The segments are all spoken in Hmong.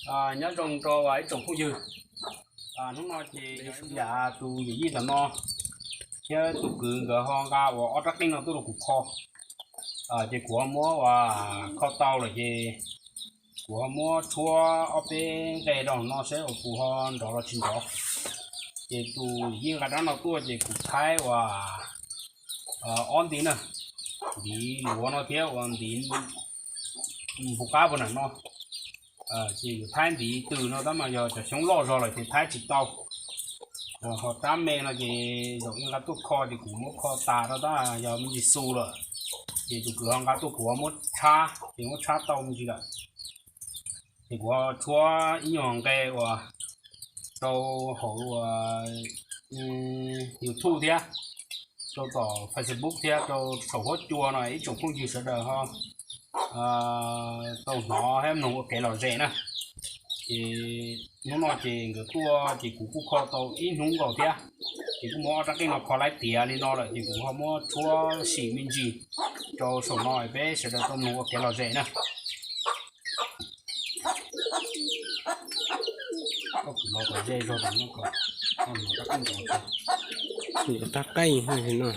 Nyob zoo rau ib tsoom phooj ywg. Hnub no ces yam tus yawm yij tom no thiab tus kwv nkawd ho nqa ua ob rab qeej no tuaj rau kuv kho. Ces kuv ho muab ua kho tau lawm ces kuv ho muab tshuab ob peb nqe rau no seb uas puas ho nrov los tsis nrov. Ces tus yawm yij nqa rab no tuaj ces kuv thaib ua ob ntiv na, ntiv luav no thiab ua ntiv npus qab puag nram no. Ces yus thaib ntiv tws no tab mas yog cov xyoob loj zog lawm ces thaib tsis tau. Ho rab me no ces zaum ib nqa tuaj kho ces kuv muab kho tas rau tab yog me ntsis xu lawm. Ces tus kwv ho nqa tuaj kuv ho muab tshab ces muab tshab tau me ntsis lawm. Ces kuv ho tshuab ib nyuag nqe uas rau hauv uas YouTube thiab rau tom Facebook thiab rau saum huab cua no ib tsoom phooj ywg sawv daws ho tau hnov thiab mloog ua kev lom zem na. Ces hnub no ces nkawd tuaj ces kuv kuj kho tau ib hnub nkaus thiab. Ces kuj muab ob rab qeej no kho laib tiav li no lawm ces kuv ho muab tshuab sim me ntsis rau saum no peb sawv daws tau mloog ua kev lom zem na. Rab qeej no.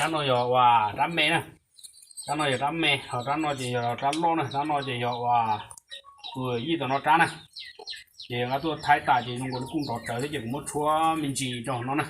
Rab no yog uas rab me na. Rab no yog rab me, ho rab no ces yog rab loj na, rab no ces yog uas tus yij tom no rab na. Ces nqa tuaj thaij tas ces zoo nkaus li kuj nrov rawv thiab ces kuv muab tshuab me ntsis rau no na.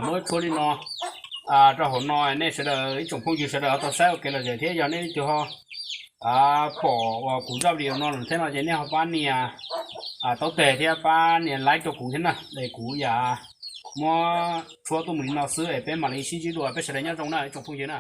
Muab tshuab li no rau hauv no, nej sawv daws ib tsoom phooj ywg sawv daws ho tau saib ua kev lom zem thiab. Yog nej leej twg ho pom uas kuv zaj video no lawm thiab no ces nej ho pab nias taub teg thiab pab nias like rau kuv thiab na, es kuv yam muab tshuab tuaj mus li no xwb es peb mam li sib ntsib dua, peb sawv daws nyob zoo na ib tsoom phooj ywg na.